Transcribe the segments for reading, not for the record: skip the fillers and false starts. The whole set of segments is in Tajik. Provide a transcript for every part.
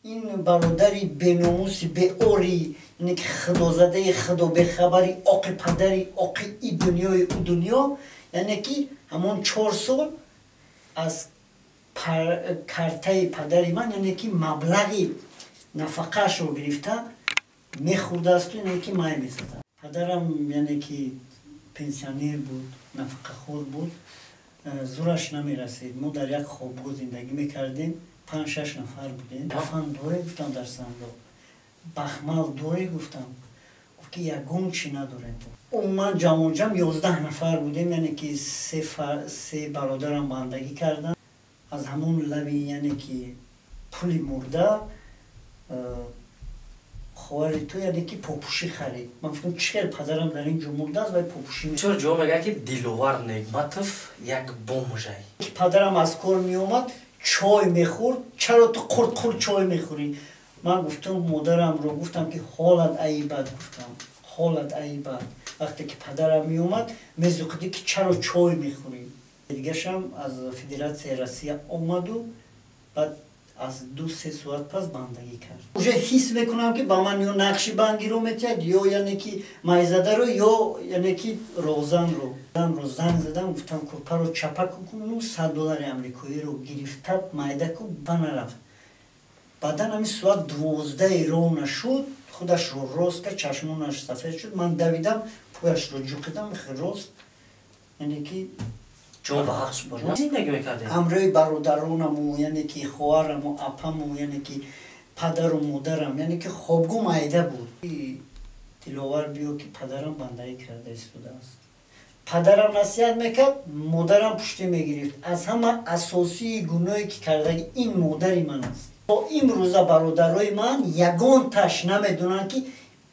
Ин бародари беномуси, беори, яъне ки худозадаи, худо бехабари, оқи падари, оқи и дунёи ӯ дунё, яъне ки ҳамон 4 сол аз картаи падари ман, яъне ки маблағи нафақаашро гирифта мехӯрдаасту, яъне ки май мезада. Падарам, яъне ки пенсионер буд, нафақахӯр буд, зураш намерасид. Мо дар як хобгоҳ зиндагӣ мекардем, панҷ шаш нафар будем. Кафан дорӣ? Гуфтам, дар сандоқ. Бахмал дорӣ? Гуфтам. Гуфт, ки ягон чӣ надорем. Умуман ҷамоҷам 11 нафар будем, яъне ки се бародарам бандагӣ карданд. Аз ҳамон лави, яъне ки пули мурда, хоҳари ту, яъне ки попӯшӣ харид. Ман гуфтам, чӣ хел падарам дар ин ҷо мурдааст, вай попӯшӣ? Бисёр ҷо мегӯяд, ки Диловар Негматов як бомжай. Падарам аз кор меомад, чой мехӯрд. Чаро ту қурт қурт чой мехӯрӣ? Ман гуфтам, модарамро гуфтам, ки ҳолат аибад, гуфтам, ҳолат аибад. Вақте ки падарам меомад, мезуқидӣ, ки чаро чой мехӯрӣ. Дигашам аз Федератсияи Россия омаду баъд аз 2-3 соат пас бандагӣ кард. Уже ҳис мекунам, ки ба ман ё нақши бангиро метиҳад, ё, яъне ки майзадаро, ё, яъне ки розанро. Занг задам, гуфтам, курпаро чапа куну 100 доллари амрикоиро гирифта майда ку, ба нарафт. Баъдан ҳамин соат 12 ровно шуд, худашро рост кард, чашмонаш сафед шуд. Ман давидам, пояшро ҷуқидам, рост, яъне ки Ҷон ба ҳақ супорид. Зиндагӣ мекардед? Ҳамроҳи бародаронаму, яъне ки хоҳараму, апаму, яъне ки падару модарам, яъне ки хобгоҳ майда буд. Диловар, биё, ки падарам бандагӣ карда истодааст. Падарам насиҳат мекард, модарам пуштӣ мегирифт. Аз ҳама асосии гуноҳе ки кардаги ин модари ман аст. То имрӯза бародарои ман ягонташ намедонанд, ки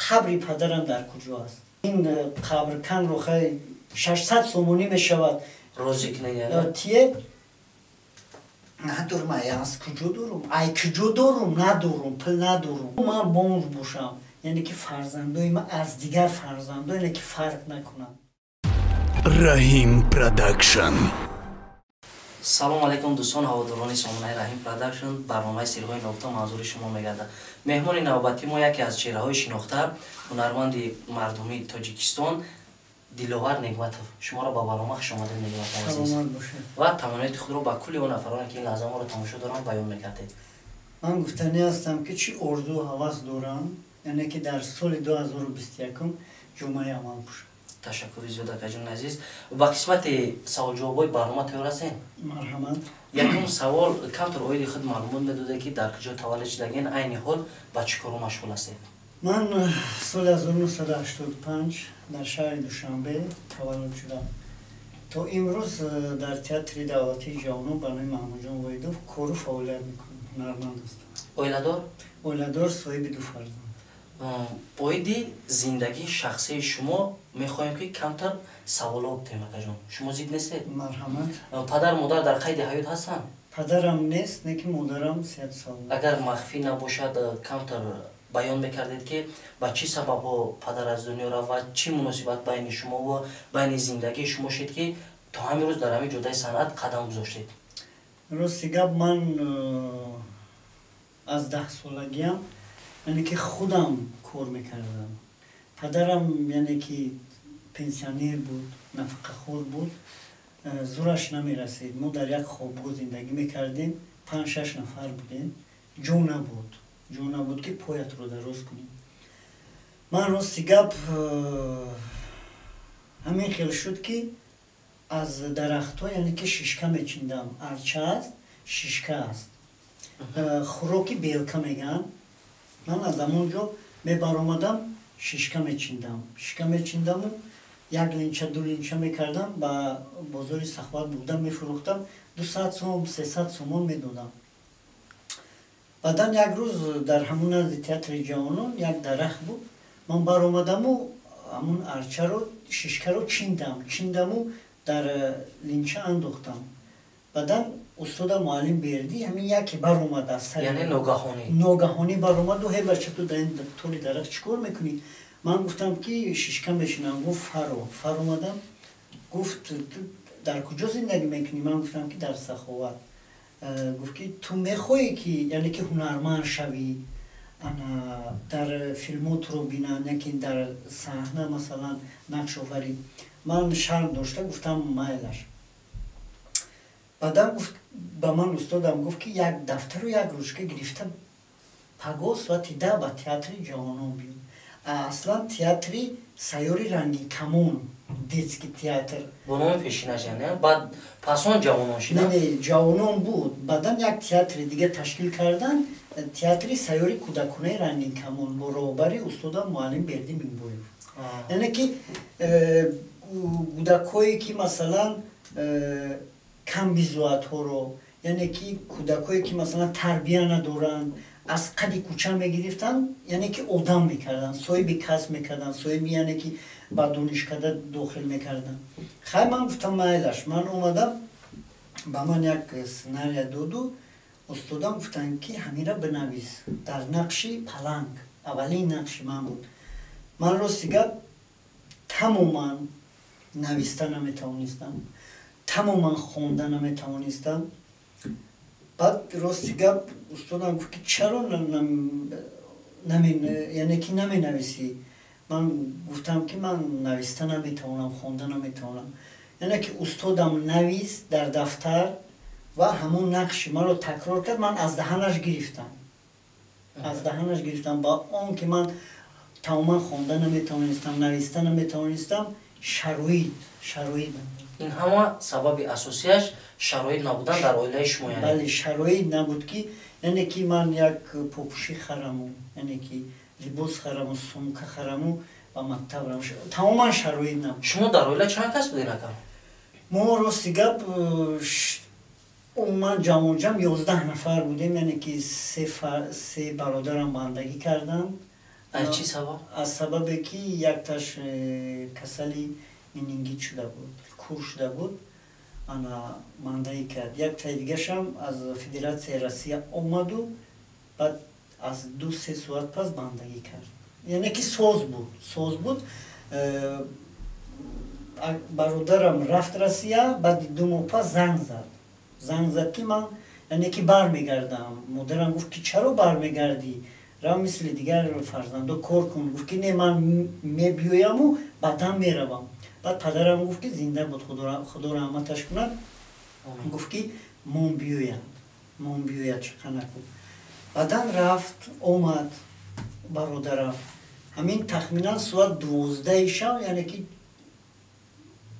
қабри падарам дар куҷо аст. Ин қабрканро хай 600 сомонӣ мешавад. Розӣ кунед. Тие надорам. Ай аз куҷо дорум? Ай куҷо дорум? Надорум, пул надорум. Ман бомж бошам, яъне ки фарзандои ман аз дигар фарзандо, яъне ки фарқ накунанд. Раҳим Продакшн. Салому алайкум, дӯстон, ҳаводорони сомонаи Раҳим Продакшн. Барномаи Сирҳои ногуфта манзури шумо мегардад. Меҳмони навбатӣ мо яке аз чеҳраҳои шинохта, ҳунарманди мардумии Тоҷикистон Диловар Негматов. Шуморо ба барнома хушомадед мегӯям ва таманнояти худро ба кулли он нафароне, ки ин лаҳза моро тамошо доранд, баён мекардед. Ман гуфтанӣ ҳастам, ки чӣ орзу ҳавас дорам, яъне ки дар соли 2021 ҷомаи амал пӯшам. Ташаккури зиёд, акаҷони азиз. Ба қисмати саволҷавобҳои барнома тайёр ҳастем? Марҳамат. Якум савол: камтар оиди худ маълумот медоде, ки дар куҷо таваллуд шудагин, айни ҳол ба чӣ кору машғул ҳастед? Ман соли 1985 дар шаҳри Душанбе таваллуд шудам. То имрӯз дар Театри давлатии ҷавонон ба номи Маҳмудҷон Воҳидов кору фаъолият мекунам, ҳунарманд ҳастам. Оиладор? Оиладор, соҳиби ду фарзанд. Оиди зиндагии шахсии шумо мехоҳем, ки камтар саволо бутем, акаҷон. Шумо зид нестед? Марҳамат. Падар, модар дар қайди ҳаёт ҳастанд? Падарам нест, не ки модарам сиҳату саломат. Агар махфӣ набошад, камтар баён мекардед, ки ба чӣ сабабҳо падар аз дунё рафт ва чӣ муносибат байни шумо ва байни зиндагии шумо шуд, ки то ҳамин рӯз дар ҳамин ҷодаи санъат қадам гузоштед? Рости гап, ман аз 10 солагиам, яъне ки худам кор мекардам. Падарам, яъне ки пенсионер буд, нафақахӯр буд, зураш намерасид. Мо дар як хобгоҳ зиндагӣ мекардем, панҷ шаш нафар будем. Ҷо набуд, ҷо набуд, ки поятро дароз кунем. Ман, рости гап, ҳамин хел шуд, ки аз дарахтҳо, яъне ки шишка мечиндам. Арча аст, шишка аст, хӯроки белка мегӯянд. Ман аз ҳамон ҷо мебаромадам, шишка мечиндам, шишка мечиндаму як линча, ду линча мекардам, ба бозори Саховат бурдам, мефурӯхтам, 200 сом, 300 сомон медодам. Баъдан як рӯз дар ҳамун назди Театри ҷавонон як дарахт буд. Ман баромадаму ҳамун арчаро, шишкаро чиндам, чиндаму дар линча андохтам. Баъдан устода, муаллим Бердӣ, ҳамин яке баромад аз Яъне ногаҳонӣ? Ногаҳонӣ баромаду: «Ҳе бача, ту дар ин толи дарахт чӣ кор мекунӣ?» Ман гуфтам, ки шишка мешинам. Гуфт: «Фаро». Фаромадам. Гуфт: «Ту дар куҷо зиндагӣ мекунӣ?» Ман гуфтам, ки дар Саховат. Гуфт ки ту мехоҳӣ ки яъне ки ҳунарманд шавӣ, ана дар филмҳо туро бинанд, яке дар саҳна масалан нақш офарӣ. Ман шарм дошта гуфтам майлаш. Баъдан гуфт ба ман устодам гуфт ки як дафтару як ручка гирифта пагоҳ соати 10 ба театри ҷавонон биё. Аслан театри Сайёри Рангинкамон, детский театр. Бо номи пешинаш, яъне баъд пас он ҷавонон шида? Не, ҷавонон буд. Баъдан як театри дига ташкил кардан, театри Сайёри кӯдаконаи Рангинкамон бо роҳбари устодам муаллим Бердӣ Минбоев. Яъне ки кӯдакҳое ки масалан камбизоатҳоро, яъне ки кӯдакҳое ки масалан тарбия надоранд, аз қади кӯча мегирифтанд, яъне ки одам мекарданд, соҳиби касб мекарданд, соҳиби яъне ки ба донишкада дохил мекарданд. Хай, ман гуфтам майлаш. Ман омадам, ба ман як сценария доду устодам гуфтанд ки ҳамира бинавис дар нақши паланг. Аввалин нақши ман буд. Ман рости гап тамоман нависта наметавонистам, тамоман хонда наметавонистам. Баъд рости гап устодам гуфт ки чаро яъне ки наменависӣ? Ман гуфтам ки ман нависта наметавонам, хонда наметавонам. Яъне ки устодам навист дар дафтар ва ҳамон нақши маро такрор кард. Ман аз даҳанаш гирифтам, аз даҳанаш гирифтам. Ба он ки ман тамоман хонда наметавонистам, нависта наметавонистам, шароит. Ин ҳама сабаби асосияш шароит набудан дар оилаи шумо, яъне? Бале, шароит набуд ки яъне ки ман як попӯшӣ хараму, яъне ки либос хараму, сумка хараму ба мактаб равам. Тамоман шароит набуд. Шумо дар оила чанд кас будед, ака? Мо рости гап умуман ҷамоҷам 11 нафар будем, яъне ки се бародарам бандагӣ карданд. Аз чӣ сабаб? Аз сабабе ки якташ касали менингит шуда буд, кур шуда буд, ана мандаӣ кард. Яктаи дигашам аз Федератсияи Россия омаду баъд аз 2-3 соат пас бандагӣ кард. Яъне ки соз буд, соз буд. Бародарам рафт Россия, баъди 2 моҳ пас занг зад, занг зад ки ман яъне ки бармегардам. Модарам гуфт ки чаро бармегардӣ, рав мисли дигар фарзандо кор кун. Гуфт ки не, ман мебиёяму баъдан меравам. Баъд падарам гуфт ки зинда буд, худо раҳматаш кунад, гуфт ки мон биёяд, мон биёяд, чиқа накун. Баъдан рафт омад бародарам, ҳамин тахминан соат 12 шаб яъне ки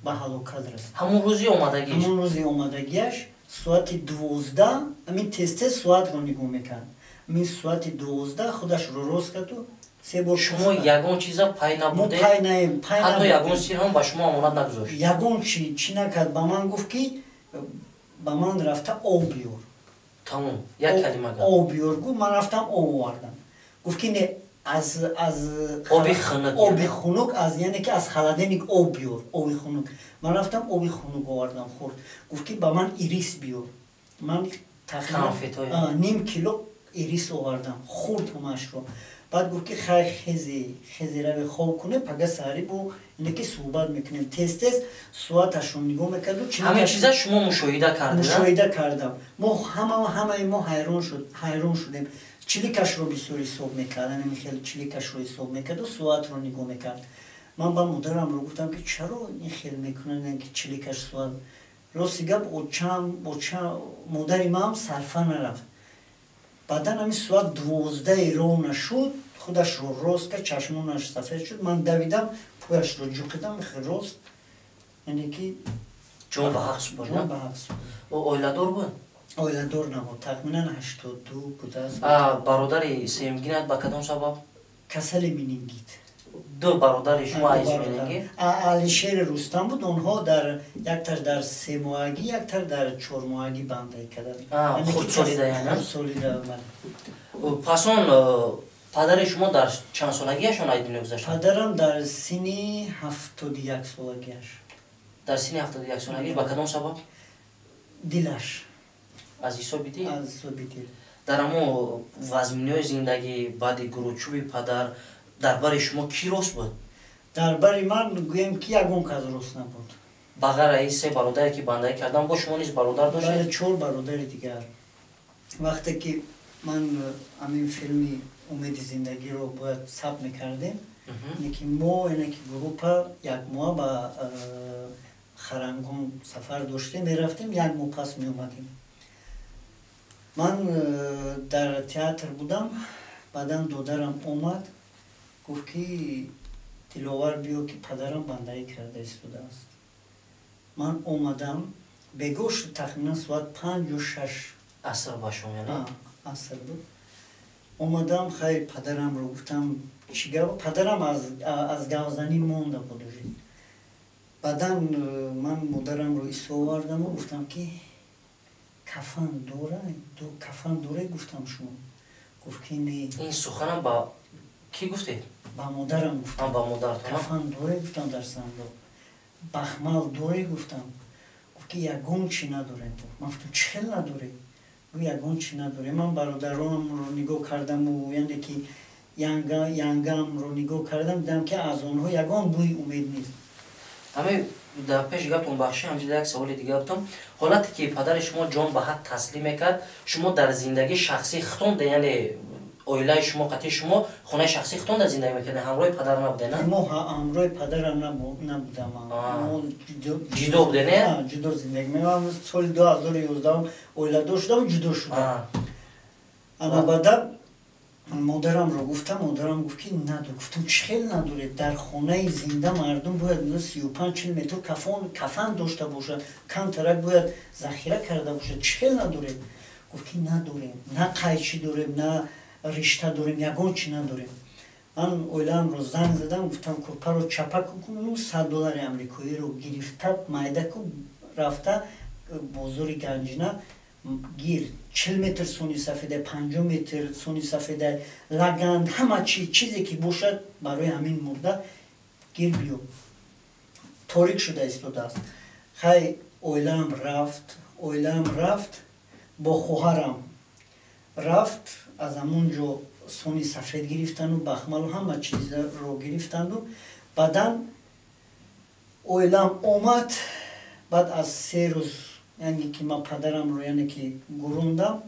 ба ҳалокат расид. Ҳамон рӯзи омадагиаш? Ҳамон рӯзи омадагиаш соати 12, ҳамин тез-тез соатро нигоҳ мекард. Ҳамин соати 12 худашро рост карду се бор. Шумо ягон чиза пай набудед? Ҳатто ягон сир ҳам ба шумо амонат нагузошт? Ягон чи накард. Ба ман гуфт ки ба ман рафта об биёр. Тамом, як калима гап. Об биёр гуфт, ман рафтам об овардам. Гуфт ки не, аз оби хунук, оби хунук, аз яъне ки аз холодильник об биёр, оби хунук. Ман рафтам оби хунук овардам, хӯрд. Гуфт ки ба ман ирис биёр. Ман тақрибан ним кило ирис овардам, хӯрд ҳамаашро. Баъд гуфт ки хай, хези хези, рави хоб куне, пага саҳарӣ бо ине ки суҳбат мекунем. Тез тез соаташро нигоҳ мекарду. Ҳамин чиза шумо мушоҳида кардед? Мушоҳида кардам. Мо ҳамаи мо ҳайрон шудем. Чиликашро бисёр ҳисоб мекард, ҳамин хел чиликашро ҳисоб мекарду соатро нигоҳ мекард. Ман ба модарамро гуфтам ки чаро ин хел мекунад, ки чиликаш соат. Рости гап очам, модари маам сарфа нарафт. Баъдан ҳамин соат 12 ровно шуд, худашро рост кард, чашмонаш сафед шуд. Ман давидам, пояшро ҷуқидам, рост, яъне ки ҷон ба ҳақ супорд. Ҷон ба ҳақ супорд. Ӯ оиладор буд? Оиладор набуд, тахминан 82 будааст. Бародари сеюмгинат ба кадом сабаб? Касали менингит. Ду бародари шумо аз менингит? Алишери Рустам буд. Онҳо дар якташ дар 3 моҳагӣ, яктар дар 4 моҳагӣ бандаӣ карданд. Хурдсолида яъне? Хурдсолида, бале. Пас он падари шумо дар чанд солагиашон аз дунё гузаштанд? Падарам дар синни 71 солагиаш. Дар синни 71 солагӣ ба кадом сабаб? Дилаш. Аз ҳисоби дил? Аз ҳисоби дил. Дар ҳамо вазминиҳои зиндагӣ баъди гурӯчӯби падар дар бари шумо кӣ рост буд? Дар бари ман гӯем ки ягон кас рост набуд. Ба ғайр аз ин се бародаре ки бандаӣ кардам, бо шумо низ бародар доштед? Бале, 4 бародари дигар. Вақте ки ман ҳамин филми Умеди зиндагиро бояд сабт мекардем, ки мо яъне ки группа як моҳ ба Харангон сафар доштем, мерафтем, як моҳ пас меомадем. Ман дар театр будам, баъдан додарам омад, гуфт ки Диловар биё, ки падарам бандаӣ карда истодааст. Ман омадам, бегоҳ шуд, тахминан соат 5 ё 6 аср ба шом, яъне? Аср буд. Омадам, хайр, падарамро гуфтам, чӣ гап? Падарам аз гавзанӣ монда буд уже. Баъдан ман модарамро исо овардаму гуфтам ки кафан дора, кафан доре, гуфтам шумо. Гуфт ки не. Ин суханам ба кӣ гуфтед? Ба модарам гуфтам. Ба модаратон? Кафан доре, гуфтам, дар сандуқ. Бахмал доре, гуфтам. Гуфт ки ягон чӣ надорем. Ман гуфтам, чӣ хел надорем? Гуфт ягон чӣ надорем. Ман бародаронамро нигоҳ кардаму яъне ки янгамро нигоҳ кардам, дидам ки аз онҳо ягон бӯи умед нест. Ҳамин дар пеши гаптон бахши, ҳамчунин як саволи дига гуфтам. Ҳолате ки падари шумо ҷон ба ҳақ таслим мекард, шумо дар зиндагии шахсии худтон, яъне оилаи шумо, қатъи шумо хонаи шахсии худтон дар зиндагӣ мекардед, ҳамроҳи падар набудед, на? Мо ҳамроҳи падарам набудам. Ҷудо будед, не? Ҷудо зиндагӣ. Ман соли 2011 оиладор шудам, ҷудо шудам. Ана баъдан модарамро гуфтам, модарам гуфт ки надор. Гуфтам, чӣ хел надоред? Дар хонаи зинда мардум бояд 35-40 метр кафан дошта бошад, камтарак бояд захира карда бошад, чӣ хел надоред? Гуфт ки надорем, на қайчӣ дорем, на ришта дорем, ягон чӣ надорем. Ман оилаамро занг задам, гуфтам курпаро чапа кун, $100 амрикоиро гирифта, майда ку, рафта бозори Ганҷина гир, 40 метр сони сафеда, 50 метр сони сафеда, лаганд, ҳама чи чизе ки бошад барои ҳамин мурда гир биё. Торик шуда истодааст. Хай, оилаам рафт, оилаам рафт, бо хоҳарам рафт, аз ҳамон ҷо сони сафед гирифтану бахмалу ҳама чизро гирифтанду баъдан оилаам омад. Баъд аз 3 рӯз, яъне ки ман падарамро яъне ки гурундам,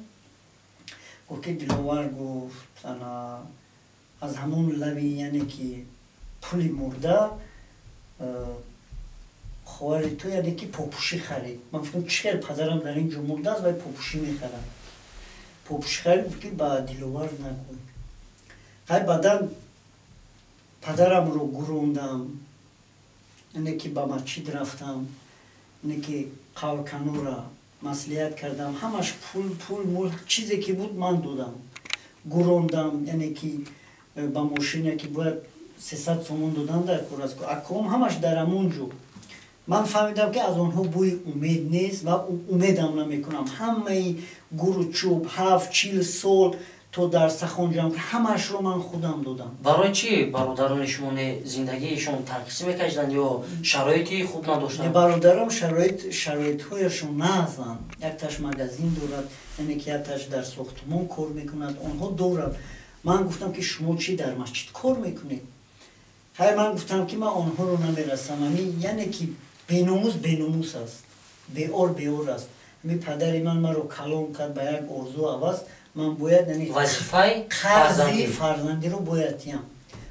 гуфт ки Диловар, гуфт, ана аз ҳамон лави яъне ки пули мурда хоҳари ту яъне ки попӯшӣ харид. Ман гуфтам, чӣ хел падарам дар ин ҷо мурдааст, вай попӯшӣ мехарад? Попӯшӣ харид, гуфт ки ба Диловар нагӯй. Хай, баъдан падарамро гурондам, яъне ки ба масҷид рафтам, яъне ки қаврканора маслиҳат кардам, ҳамаш пул мул чизе ки буд ман додам, гурондам, яъне ки ба мошине ки бояд 300 сомон додан дар кор аст, аком ҳамаш дар ҳамон ҷо. Ман фаҳмидам ки аз онҳо бӯи умед нест ва умедам намекунам. Ҳамаи гуру чӯб 7-40 сол то дар сахон ҷамъ, ҳамаашро ман худам додам. Барои чӣ бародарони шумо зиндагиашон танқисӣ мекашиданд ё шароити хуб надоштанд? Бародарам шароитҳояшон наазанд. Якташ магазин дорад, яъне ки якташ дар сохтмон кор мекунад, онҳо доранд. Ман гуфтам ки шумо чӣ дар масҷид кор мекунед? Хайр, ман гуфтам ки ман онҳоро намерасам. Ҳамин яъне ки беномус беномус аст, беор беор аст. Ҳамин падари ман маро калон кард ба як орзу ҳавас, ман бояд яъне вазифаи қарзи фарзандиро бояд диҳам.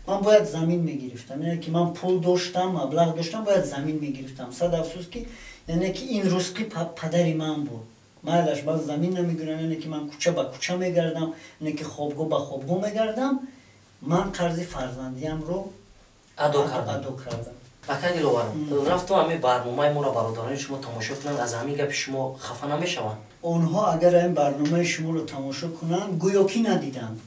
Ман бояд замин мегирифтам, яъне ки ман пул доштам, маблағ доштам, бояд замин мегирифтам. Сад афсӯс ки яъне ки ин ризқи падари ман буд. Майлаш, ман замин намегирам, яъне ки ман кӯча ба кӯча мегардам, яъне ки хобгоҳ ба хобгоҳ мегардам. Ман қарзи фарзандиамро адо кардам. Адо кардам. Ака Диловар, рафту ҳамин барномаи моро бародарони шумо тамошо кунанд, аз ҳамин гапи шумо хафа намешаванд? Онҳо агар ҳамин барномаи шуморо тамошо кунанд, гӯё ки надиданд.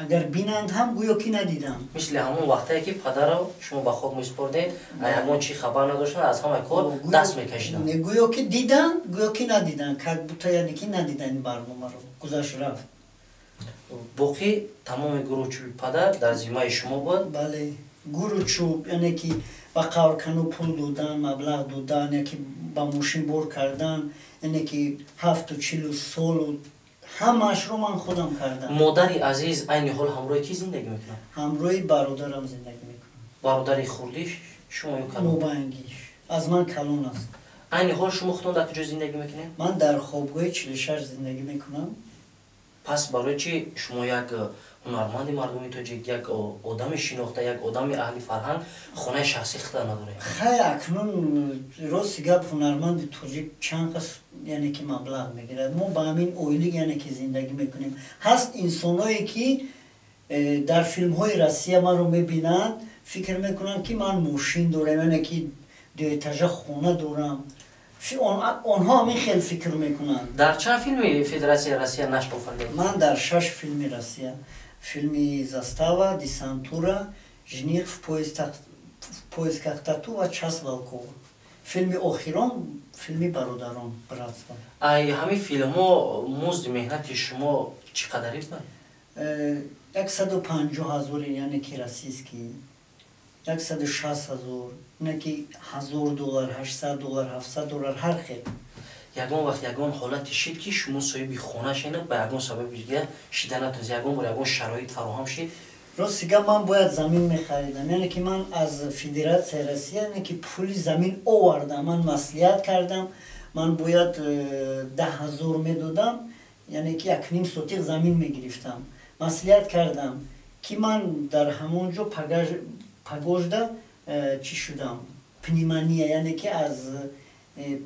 Агар бинанд ҳам, гӯё ки надиданд. Мисли ҳамон вақтае ки падарро шумо ба хок месупордед, ягон чӣ хабар надоштанд, аз ҳамаи кор даст мекашиданд. Гӯё ки диданд, гӯё ки надиданд, как будто яъне ки надиданд ин барномаро. Гузашт рафт. Боқӣ тамоми гурӯҳ чӯби падар дар зиммаи шумо буд? Бале, гурӯҳ чӯб, яъне ки ба қавркану пул додан, маблағ додан, яъне ки ба мошин бор кардан, яъне ки 70-40 солу ҳамаашро ман худам кардам. Модари азиз айни ҳол ҳамроҳи кӣ зиндагӣ мекунад? Ҳамроҳи бародарам зиндагӣ мекунад. Бародари хурдиш шумо ё калон? Мобайнгиш. Аз ман калон аст. Айни ҳол шумо худтон дар куҷо зиндагӣ мекунед? Ман дар хобгоҳи 46 зиндагӣ мекунам. Пас барои чӣ шумо як ҳунарманди мардуми тоҷик, як одами шинохта, як одами аҳли фарҳанг хонаи шахсӣ худа надоред? Хай, акнун рости гап, ҳунарманди тоҷик чанд қас, яъне ки маблағ мегирад? Мо ба ҳамин ойлик, яъне ки зиндагӣ мекунем. Ҳаст инсоное, ки дар филмҳои Россия маро мебинанд, фикр мекунанд, ки ман мошин дорам, яъне ки дуэтажа хона дорам. Онҳо ҳамин хел фикр мекунанд. Дар чанд филми Федератсияи Россия нақш офаридед? Ман дар шаш филми Россия: филми «Застава», «Десантура», «Жених в поисках тату» ва «Час волков». Филми охирон, филми «Бародарон», «Братство». Ай ҳамин филмҳо музди меҳнати шумо чӣ қадари буд? 150 000, яъне ки российский, 160 000, ине ки 1000 доллар, 800 доллар, 700 доллар, ҳар хел. Ягон вақт ягон ҳолате шид, ки шумо соҳиби хона шенад, ба ягон сабаби дига шида натонед? Ягон бор ягон шароит фароҳам шид? Рости гап, ман бояд замин мехаридам, яъне ки ман аз Федератсияи Россия, яъне ки пули замин овардам. Ман маслиҳат кардам, ман бояд 10 000 медодам, яъне ки 1,5 сотих замин мегирифтам. Маслиҳат кардам, ки ман дар ҳамон ҷо пагожда чӣ шудам, пневмония, яъне ки аз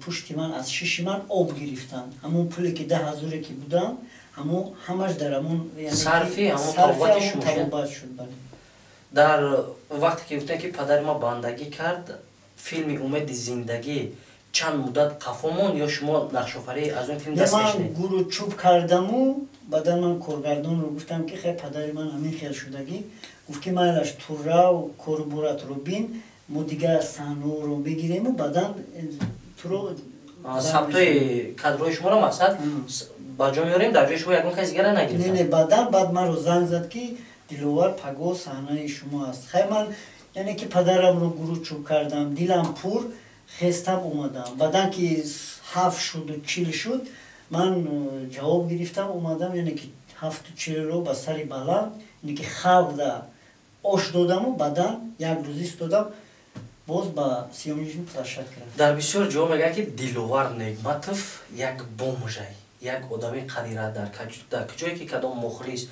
пушти ман, аз шиши ман об гирифтанд. Ҳамон пуле ки 10 000-е ки будам, ҳамон ҳамаш дар ҳамон сарфи ҳамон табобат шуд, бале. Дар вақте ки гуфтем, ки падари ман бандагӣ кард, филми «Умеди зиндагӣ» чанд муддат қафо монд ё шумо нақшофарӣ аз он филм даст Ман кашидед? гуру чӯб кардаму баъдан ман коргардонро гуфтам, ки хай, падари ман ҳамин хел шудагӣ. Гуфт, ки майлаш, ту рав, кору боратро бин, мо дигар саҳнаҳоро мегирему баъдан туро Сабтои кадрҳои шуморо мақсад ба ҷо меорем, дар ҷои шумо ягон каси дигара Не. нагирифтам. Не, баъдан баъд маро занг зад, ки Диловар, паго саҳнаи шумо аст. Хай, ман, яъне ки падарамро гуру чӯб кардам, дилам пур, хестам, омадам. Баъдан ки 7 шуду 40 шуд, ман ҷавоб гирифтам, омадам, яъне ки 7:40-ро ба сари баланд, яъне ки халқда ош додаму баъдан як рӯз истодам, боз ба съёмочный площадка рафтам. Дар бисёр ҷо мегӯяд, ки Диловар Негматов як бомжай, як одами қадира. Дар куҷое ки кадом мухлис,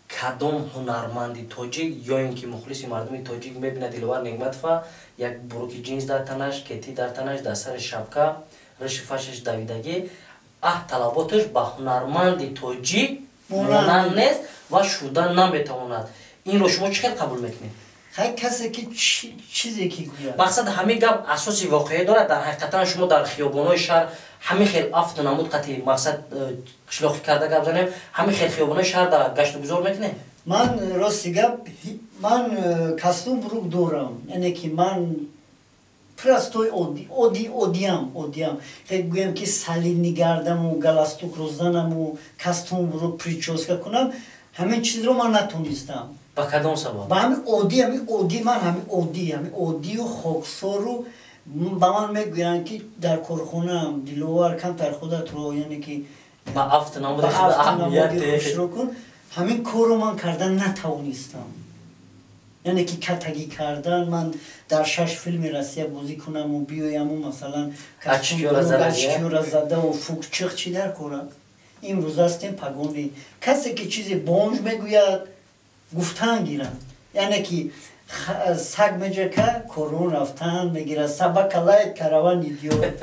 кадом ҳунарманди тоҷик ё ин ки мухлиси мардуми тоҷик мебинад Диловар Негматова, як буруки ҷинс дар танаш, кети дар танаш, дар сари шапка, риши фашаш давидагӣ, аҳ, талаботаш ба ҳунарманди тоҷик монанд нест ва шуда наметавонад. Инро шумо чӣ хел қабул мекунед? Хай, касе ки чизе ки гӯяд. Мақсад, ҳамин гап асоси воқеӣ дорад? Дар ҳақиқатан шумо дар хиёбонҳои шаҳр ҳамин хел афту намуд қати, мақсад, қишлоқӣ карда гап занем, ҳамин хел хиёбонҳои шаҳр да гаштугузор мекунед? Ман, рости гап, ман костюм брюк дорам, яъне ки ман простой одди оддиам оддиам. Хел гӯям, ки солидный гардаму галстукро занаму костюм брюк, причёска кунам, ҳамин чизро ман натонистам. Ба кадом сабаб? Ба ҳамин оддӣ, ҳамин оддӣ, ман ҳамин оддӣ, ҳамин оддию хоксору. Ба ман мегӯянд, ки дар корхонаам: «Диловар, камтар худатро, яъне ки ба афту намуди ба афту намуди аҳамияте хушро кун». Ҳамин корро ман кардан натавонистам, яъне ки катагӣ кардан. Ман дар шаш филми Россия бозӣ кунаму биёяму, масалан, Очкиёра зада, очкиёра задаву фукчих, чӣ дар кор аст? Имрӯз ҳастем, пагони. Касе ки чизе бомж мегӯяд, гуфтан гиранд, яъне ки саг меҷака, корон рафтан мегирад. Собака лает, караван идёт.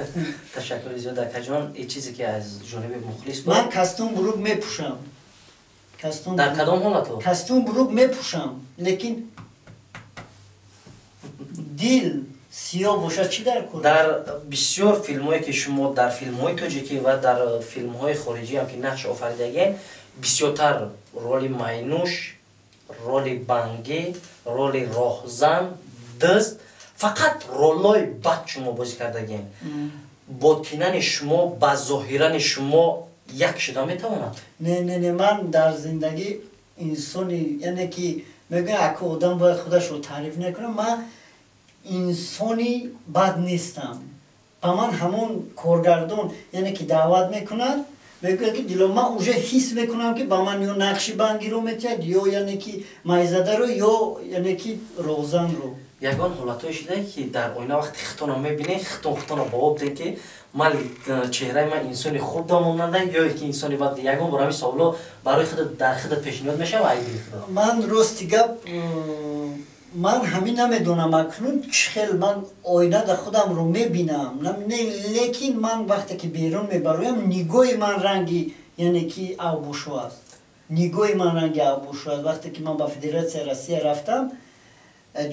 Ташаккури зиёд, акаҷон. И чизе ки аз ҷониби мухлис буд. Ман костюм брюк мепӯшам, костюм Дар кадом ҳолато? Костюм брюк мепӯшам, лекин дил сиёҳ бошад, чӣ дар кор? Дар бисёр филмҳое ки шумо дар филмҳои тоҷикӣ ва дар филмҳои хориҷиам ки нақш офаридагиен, бисёртар роли майнӯш, роли бангӣ, роли роҳзан, дизд, фақат ролҳои бад шумо бозӣ кардагиен. Ботинани шумо ба зоҳирани шумо як шуда метавонад? Не, не, не, ман дар зиндагӣ инсони, яъне ки мегӯям, ака, одам бояд худашро таъриф накунад. Ман инсони бад нестам. Ба ман ҳамон коргардон, яъне ки даъват мекунад, мегӯяд, ки Дило, ман уже ҳис мекунам, ки ба ман ё нақши бангиро метиҳад, ё, яъне ки майзадаро, ё, яъне ки роҳзанро. Ягон ҳолатҳое шуда, ки дар оина вақти хитонро мебинед, хитонро ба об дед, ки ман чеҳраи ман инсони хуб дамонанда ё ки инсони бад? Ягон бор ҳамин саволо барои худат дар худат пешниҳод мешава, айби худат? Ман, рости гап, ман ҳамин намедонам, акнун чӣ хел ман оинада худамро мебинам, лекин ман вақте ки берун мебароям, нигоҳи ман ранги, яъне ки, авбошо аст, нигоҳи ман ранги авбошо аст. Вақте ки ман ба Федератсияи Россия рафтам,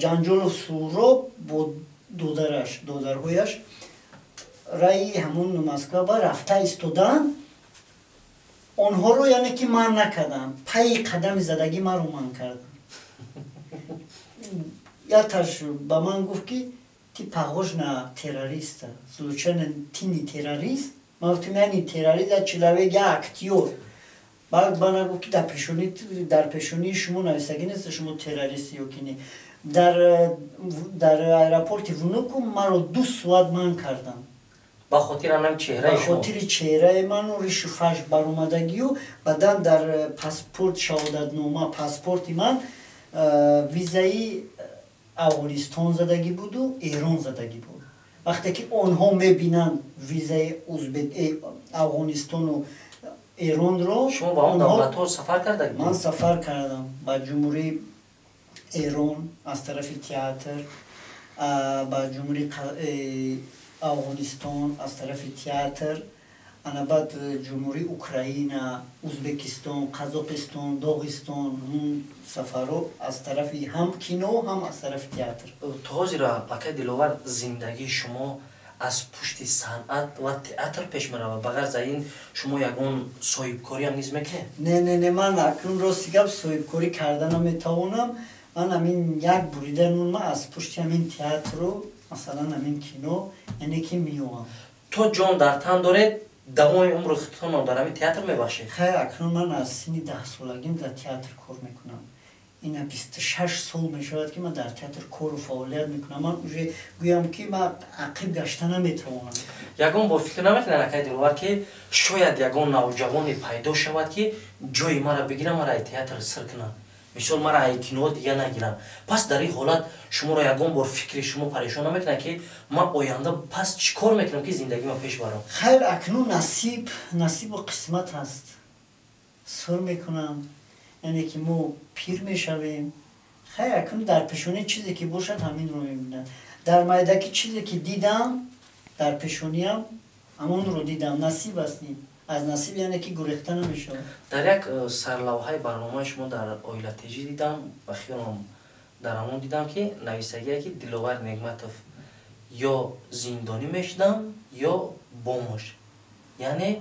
Ҷанҷолов Суроб бо додараш, додарҳояш раи ҳамун Москва ба рафта истодан, онҳоро, яъне ки, ман накардам, пайи қадами задагӣ маро ман кардам. Якташ ба ман гуфт, ки ты похож на террориста, случайно ты не террорист? Ман гуфтам: я не террорист, я человек, я актёр. Баъд ба гуфт, ки дар пешонии шумо нависагӣ нест, шумо террористи ё ки не. Дар аэропорти Внуково маро 2 соат ман кардам. Ба хотири анам чеҳраи? Ба хотири чеҳраи ману ришу фаш баромадагию. Баъдан дар паспорт, шаҳодатнома, паспорти ман визаи Афғонистон задагӣ буду Эрон задагӣ буд. Вақте ки онҳо мебинанд визаи узбек, Афғонистону Эронро. Шумо ба он давлатҳо сафар карда? Ман сафар кардам ба Ҷумҳурии Эрон аз тарафи театр, ба Ҷумҳурии Афғонистон аз тарафи театр, ана баъд Ҷумҳурии Украина, Узбекистон, Қазоқистон, Доғистон. Ҳамун сафарҳо аз тарафи ҳам кино, ҳам аз тарафи театр. То ҳозира, акай Диловар, зиндагии шумо аз пушти санъат ва театр пеш меравад. Ба ғайр аз ин шумо ягон соҳибкориам низ мекунед? Не, не, не, ман акнун, рости гап, соҳибкорӣ карда наметавонам. Ман ҳамин як бурида нунма аз пушти ҳамин театру, масалан, ҳамин кино, яъне ки, меоям. То ҷон дар тан доред, давоми умри худтонро дар ҳамин театр мебахшед? Хайр, акнун ман аз синни 10-солагим дар театр кор мекунам. Ина 26 сол мешавад, ки ман дар театр кору фаъолият мекунам. Ман уже гӯям, ки ман ақиб гашта наметавонам. Ягон бор фикр намекунед, акай Диловар, ки шояд ягон навҷавоне пайдо шавад, ки ҷои мара бигирам, мара ай театр сир кунад, мисол, мара ай кино дига нагирам? Пас дар ин ҳолат шуморо ягон бор фикри шумо парешон намекунад, ки ман оянда пас чӣ кор мекунам, ки зиндагима пеш барам? Хайр, акнун насиб, насибу қисмат ҳаст, сур мекунам, яъне ки мо пир мешавем. Хайр, акнун дар пешонӣ чизе ки бошад, ҳаминро мебинам. Дар майдакӣ чизе ки дидам, дар пешониам ҳамонро дидам. Насиб аст, аз насиб, яъне ки, гурехта намешавад. Дар як сарлавҳаи барномаи шумо дар Оила ТЖ дидам, ба хиёлам дар ҳамон дидам, ки нависагие, ки Диловар Негматов ё зиндонӣ мешудам, ё бомош, яъне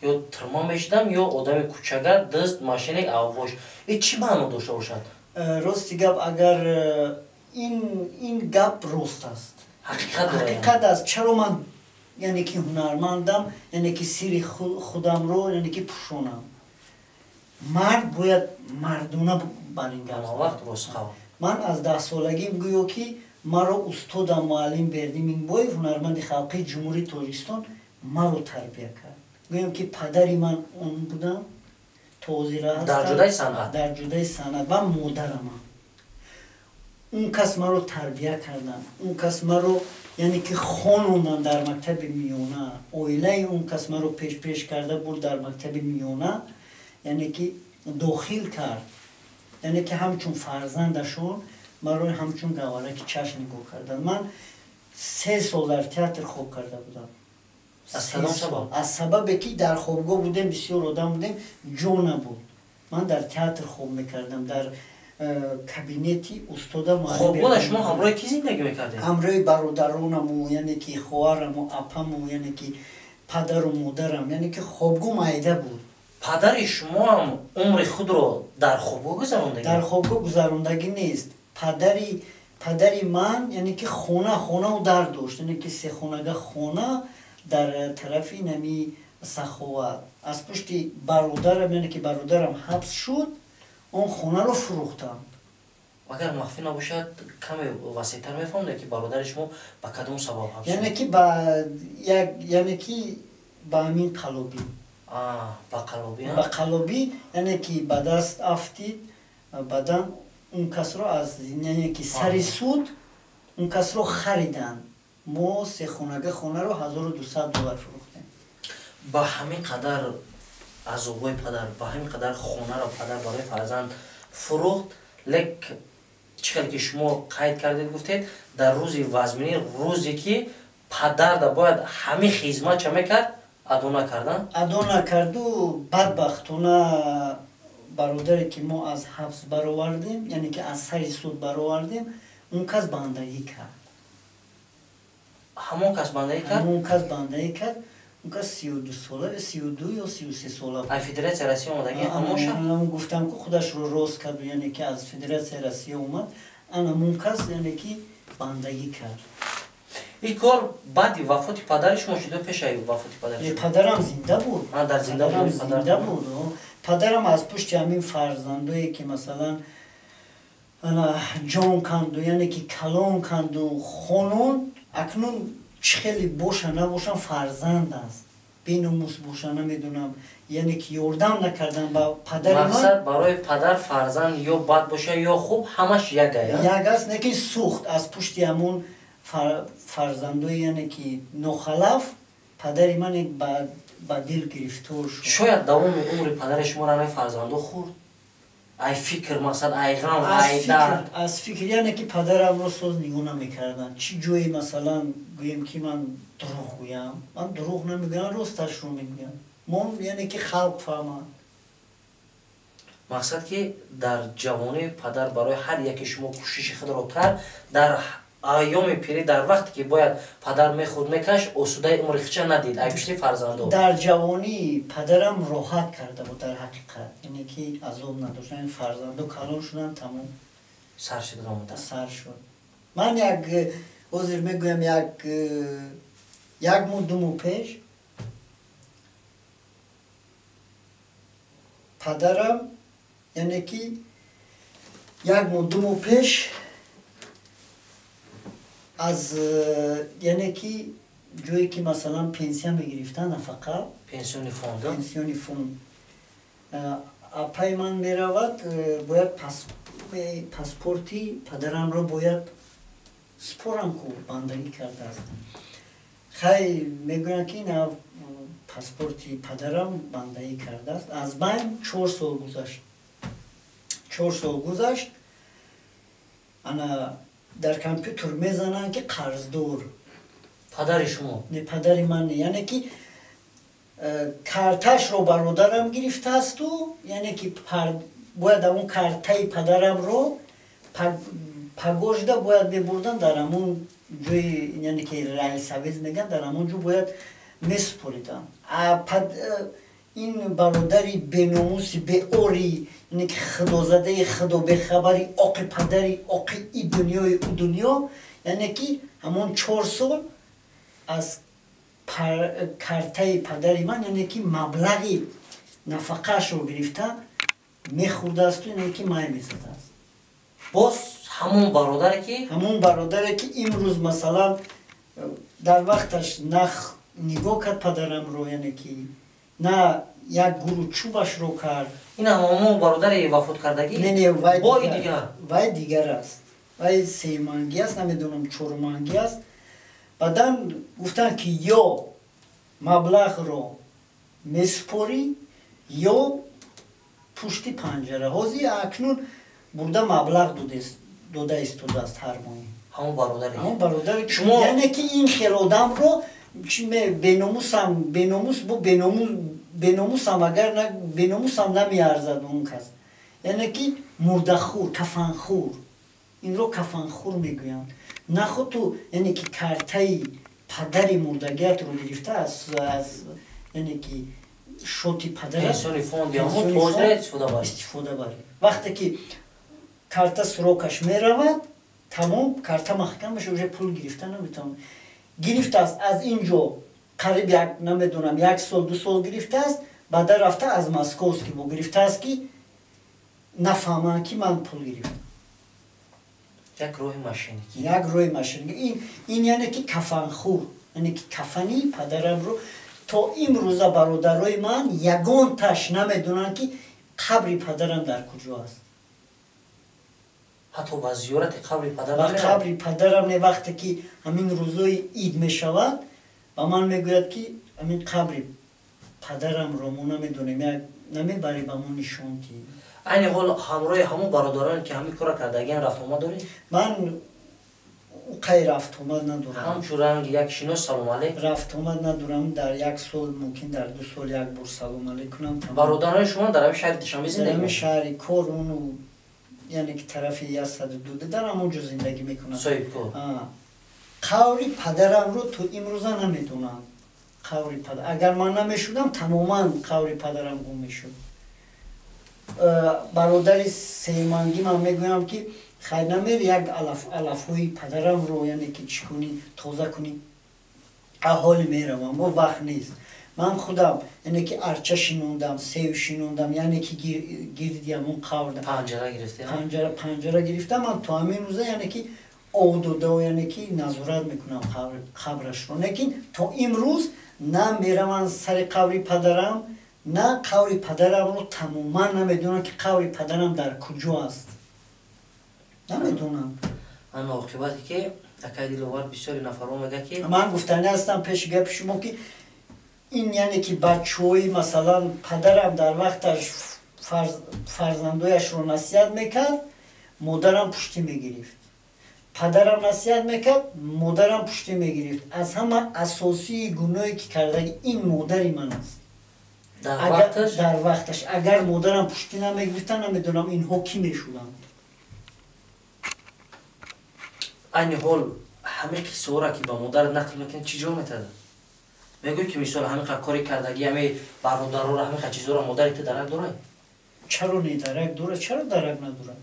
ё тирма мешудам, ё одами кӯчагар, дизд, мошенник, авбош. И чӣ маъно дошта бошад? Рости гап, агар ин гап рост аст. Ҳақиқат аст. Чаро ман, яъне ки, ҳунармандам, яъне ки, сири худамро, яъне ки, пӯшонам? Мард бояд мардона бар ин гап. Ман аз 10-солагим, гӯё ки маро устодам, муаллим Бердӣ Минбоев, ҳунарманди халқии Ҷумҳурии Тоҷикистон, маро тарбия кард. Гӯям, ки падари ман он будам, то ҳозира. Дар ҷудаи санъат. Дар ҷудаи санъат ва модарамам. Он кас маро тарбия карданд, он кас маро, яъне ки, хононданд дар мактаби миёна. Оилаи он кас маро пешпеш карда бурд, дар мактаби миёна, яъне ки, дохил кард, яъне ки ҳамчун фарзандашон маро ҳамчун гавҳараки чашм нигоҳ карданд. Ман 3 сол дар театр хоб карда будам. Аз сабабе ки дар хобгоҳ будем, бисёр одам будем, ҷо набуд. Ман дар театр хоб мекардам, дар кабинети устода. Хобгоҳда шумо ҳамроҳи кӣ зиндагӣ мекардед? Ҳамроҳи бародаронаму, яъне ки, хоҳараму, апаму, яъне ки, падару модарам, яъне ки, хобгоҳ майда буд. Падари шумоам умри худро дар хобгоҳ гузарондагӣ? Дар хобгоҳ гузарондагӣ нест. Падари ман, яъне ки, хонаву дар дошт, яъне ки, сехонага хона дар тарафи нами Саховат. Аз пушти бародарам, яъне ки, бародарам ҳабс шуд, он хонаро фурӯхтам. Агар махфӣ набошад, каме васеътар мефаҳмонед, ки бародари шумо ба кадом сабаб ҳабс? Яъне ки, ба як, яъне ки, ба ҳамин қалобӣ. Ба қалобӣ? Ба қалобӣ, яъне ки, ба даст афтид. Баъдан он касро аз, яъне ки, сари суд. Он касро хариданд. Мо сехонага хонаро $1200 фурӯхтем. Ба ҳамин қадар азобҳои падар, ба ҳамин қадар хонаро падар барои фарзанд фурӯхт, лек чӣ хеле ки шумо қайд кардед, гуфтед, дар рӯзи вазминӣ, рӯзе ки падарда бояд ҳамин хизмат ча мекард, адо накардан? Адо накарду бадбахтона бародаре ки мо аз ҳабс баровардем, яъне ки аз сари суд баровардем, он кас бандагӣ кард. Ҳамон кас бандагӣ кард? Ҳамон кас бандагӣ кард. Он кас 32 сола, 32 ё 33 сола. Аз Федератсияи Россия омадагӣ ҳамоша? Гуфтам ку худашро рост кард, яъне ки аз Федератсияи Россия омад. Ана ҳамон кас, яъне ки бандагӣ кард. Ин кор баъди вафоти падари шумо шуд ё пешаи вафоти падари шумо? Падарам зинда буд. Дар зинда буд. Зинда буд. Падарам аз пушти ҳамин фарзандое ки масалан ана ҷон канду, яъне ки калон канду, хонон, акнун чӣ хеле боша набошам фарзанд аст, беномус боша намедонам, яъне ки ёрдам накардан ба падари ман. Мақсад барои падар фарзанд ё бад боша ё хуб, ҳамаш як ая? Як аст, лекин сӯхт аз пушти ҳамон фарзандои, яъне ки нохалаф, падари ман ба дил гирифтор шуд. Шояд давоми умри падари шуморо ҳамин фарзандо хӯрд? Ай фикр, мақсад, ай ғам, ай дард. Аз фикр, яъне ки падарамро соз нигоҳ намекарданд. Чӣ ҷое масалан гӯем ки ман дурӯғ гӯям, ман дурӯғ намегӯям, росташро мегӯям. Мо яъне ки халқ фаҳмад. Мақсад ки дар ҷавонии падар барои ҳар яке шумо кӯшиши худро кард, дар айёми пирӣ, дар вақте ки бояд падар мехӯрд, мекашт, осудаи умри хича надид, ай пишти фарзандо. Дар ҷавонӣ падарам роҳат карда буд дар ҳақиқат, яъне ки азоб надошт. Фарзандо калон шуданд, тамом. Сар шуд ғамода. Сар шуд. Ман як ҳозир мегӯям, як моҳ, ду моҳ пеш падарам, яъне ки як моҳ, ду моҳ пеш аз, яъне ки ҷое ки масалан пенсия мегирифтан, нафақа, пенсиони фонд, пенсиони фонд, апаи ман меравад, бояд паспорти падарамро бояд спорам ку бандагӣ кардааст. Хай мегӯянд ки на паспорти падарам бандагӣ кардааст. Аз байн 4 сол гузашт. 4 сол гузашт. Ана дар компютер мезананд ки қарздор. Падари шумо? Не, падари ман не. Яъне ки карташро бародарам гирифтаасту, яъне ки бояд ҳамон картаи падарамро пагожда бояд мебурдан дар ҳамон ҷои, яъне ки райсовез мегӯянд, дар ҳамон ҷо бояд месупориданд. Ин бародари беномуси, беори, яъне ки худозадаи худо бехабари, оқи падари, оқи и дунёи ӯ дунё, яъне ки ҳамон 4 сол аз картаи падари ман, яъне ки маблағи нафақаашро гирифта мехӯрдаасту, яъне ки май мезадааст. Боз ҳамон бародаре ки? Ҳамон бародаре ки имрӯз масалан дар вақташ нах нигоҳ кард падарамро, яъне ки на як гурӯ чӯбашро кард. Ин ҳамон бародари вафот кардагӣ? Не, не, вай бои дигар. Вай дигар аст. Вай семангӣ аст, намедонам чормангӣ аст. Баъдан гуфтанд ки ё маблағро месупорӣ, ё пушти панҷара. Ҳозир акнун бурда маблағ дода истодааст ҳар моҳ. Ҳамон бародаре? Ҳамон бародаре ки шумо, яъне ки ин хел одамро беномусам, беномус бо беномус, беномусам агар на беномусам намеарзад он кас. Яъне ки мурдахӯр, кафанхӯр. Инро кафанхӯр мегӯянд. Наход ту, яъне ки картаи падари мурдагиятро гирифта аз яъне ки шоти падарат, пенсиони фонд ҳамон тоҷира истифода барӣ. Истифода барӣ. Вақте ки карта срокаш меравад, тамом, карта маҳкам мешавад, уже пул гирифта наметавонад. Гирифтааст аз ин ҷо қариб як, намедонам, 1 сол, 2 сол гирифтааст, баъда рафта аз Московский бо гирифтааст ки нафаҳманд ки ман пул гирифтам. Як роҳи мошенникӣ. Як роҳи мошенникӣ. Ин яъне ки кафанхӯр, яъне ки кафани падарамро то имрӯза бародарои ман ягонташ намедонанд ки қабри падарам дар куҷо аст. Ҳатто ба зиёрати қабри падар? Ба қабри падарам не. Вақте ки ҳамин рӯзои ид мешавад, ба ман мегӯяд, ки ҳамин қабри падарамро мо намедонем, як намебарӣ ба мо нишон ки. Айни ҳол ҳамроҳи ҳамон бародароне, ки ҳамин кора кардагиан, рафтомад доред? Ман қай рафтомад надорам. Ҳамчун ранги як шинос, салом алейк? Рафтомад надорам. Дар як сол, мумкин дар 2 сол як бор салом алейк кунам. Бародарони шумо дар ҳамин шаҳри Душанбе зиндагӣ? Ҳамин шаҳри Коруну, яъне ки тарафи 102 дар ҳамон ҷо зиндагӣ мекунам. Соҳибкор. Қаври падарамро то имрӯза намедонам. Қаври падар, агар ман намешудам, тамоман қаври падарам гум мешуд. Бародари сеюмангӣ ман мегӯям, ки хайр, намери як алафҳои падарамро, яъне ки чӣ кунӣ, тоза кунӣ. Аҳоли меравам, бо вақт нест. Ман худам, яъне ки арча шинондам, сев шинондам, яъне ки гирди ҳамон қавр панҷара гирифта. Панҷара гирифтам. Ман то ҳамин рӯза, яъне ки об дода, яъне ки назорат мекунам қабрашро. Лекин то имрӯз на мераванд сари қабри падарам, на қабри падарамро тамоман намедонам, ки қабри падарам дар куҷо аст, намедонам. Ана оқибате ки, акай Диловар, бисёри нафарҳо мегӯяд, ки Ман гуфтани ҳастам пеши гапи шумо, ки ин, яъне ки бачаҳои, масалан, падарам дар вақташ фарзандояшро насиҳат мекард, модарам пуштӣ мегирифт. Падарам насиҳат мекард, модарам пуштӣ мегирифт. Аз ҳама асосии гуноҳе ки кардаги ин модари ман аст. Дар вақташ агар модарам пуштӣ намегирифта, намедонам, инҳо кӣ мешуданд. Айни ҳол ҳамин қиссаҳоро, ки ба модарат нақл мекунӣ, чӣ ҷо метадад? Мегӯй, ки мисол ҳамин қа кори кардагӣ, ҳамин бародароро, ҳамин қа чизҳоро модари ту дарак дорад? Чаро не, дарак дорад. Чаро дарак надорад?